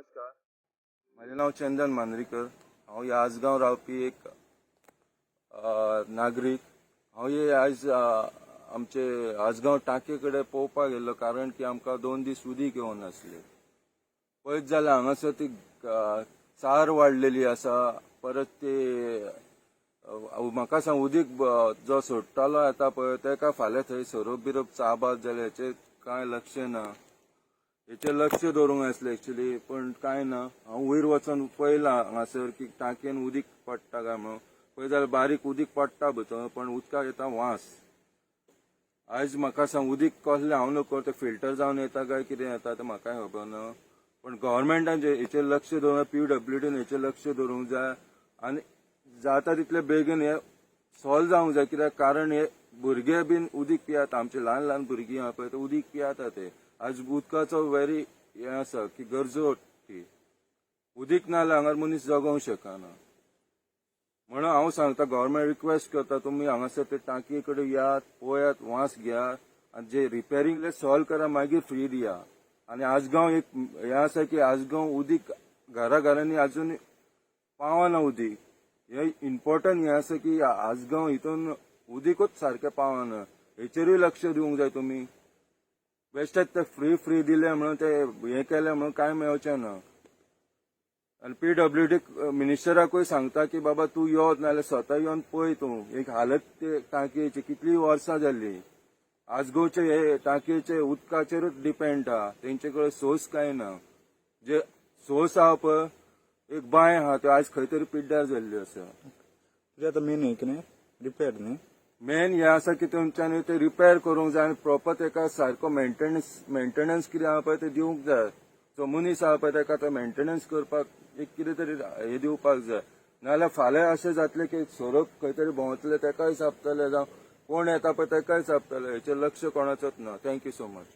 नमस्कार, म्हजें नांव चंदन मांद्रीकर. हांव ह्या आजगांव रावपी एक नागरीक. हांव हे आयज आमचे आजगांव टांके कडेन पळोवपाक गेल्लो, कारण की आमकां 2 दीस उदीक येवंक नासले. पळयत जाल्यार हांगासर ती चार वाडलेली आसा. परत ते म्हाका सांग, उदीक जो सोडटालो येता पळय, तेका फाल्यां थंय सोरोप बिरोप चाबात जाल्यार हेचेर कांय लक्ष ना. हेचेर लक्ष दवरूंक जाय आसलें एक्चुली, पण कांय ना. हांव वयर वचोन पळयलां हांगासर की टांकयेन उदीक पडटा काय म्हणून. पळयत जाल्यार बारीक उदीक पडटा भितर, पण उदकाक येता वास. आयज म्हाका सांग, उदीक कसलें हांव न्हू, तें फिल्टर जावन येता काय कितें येता तें म्हाकाय खबर ना. पण गव्हर्मेंटान हेचेर लक्ष दवरूंक, पीडब्ल्यूडीन हेचेर लक्ष दवरूंक जाय आनी जाता तितले बेगीन हे सॉल्व जावंक जाय. कित्याक कारण हे भुरगे बीन उदीक पियात, आमचे ल्हान ल्हान भुरगीं आहा पळय, ते उदीक पियाता. ते आयज उदकाचो वेरी हें आसा की गरजो ती. उदीक ना जाल्यार हांगार मनीस जगोंक शकना. म्हणून हांव सांगता, गव्हर्मेंट रिक्वेस्ट करता, तुमी हांगासर ते टांकये कडेन यात, पळयात, वास घेयात आनी जे रिपेरींग सॉल्व करा, मागीर फ्री दिया. आनी आजगांव एक हें आसा की आजगांव उदीक घरा घरांनी अजून पावना उदीक. हे इम्पॉर्टंट हें आसा की आजगांव हितून उदीकूच सारकें पावना, हेचेरूय लक्ष दिवंक जाय तुमी. बेश्टेच ते फ्री फ्री दिले म्हणून, ते हें केलें म्हणून कांय मेळचें ना. आनी पीडब्ल्यूडी मिनिस्टराकूय सांगता की बाबा तूं यो, नाजाल्यार स्वता येवन पळय तूं एक हालत ते टांकयेची. कितली वर्सां जाल्ली आजगांवचे हे टांकयेचे उदकाचेरूच डिपेंड आहा. तेंचे कडेन सोर्स कांय ना. जे सोर्स आहा पळय, एक बांय आहा, त्यो आयज खंय तरी पिड्ड्यार जाल्ली आसा. तुजें आतां मेन हें कितें रिपेर न्ही? मेन हें आसा की तुमच्यानी ते रिपेर करूंक जाय आनी प्रॉपर तेका सारको मेंटेनन्स कितें आहा पळय ते दिवंक जाय. जो मनीस आहा पळय, तेका तो मेंटेनन्स करपाक एक कितें तरी हे दिवपाक जाय. नाजाल्यार फाल्यां अशें जातलें की सोरोप खंय तरी भोंवतले, तेकाय चाबतले, जावं कोण येता पळय तेकाय चाबतले. हेचेर लक्ष कोणाचोच ना. Thank you so much.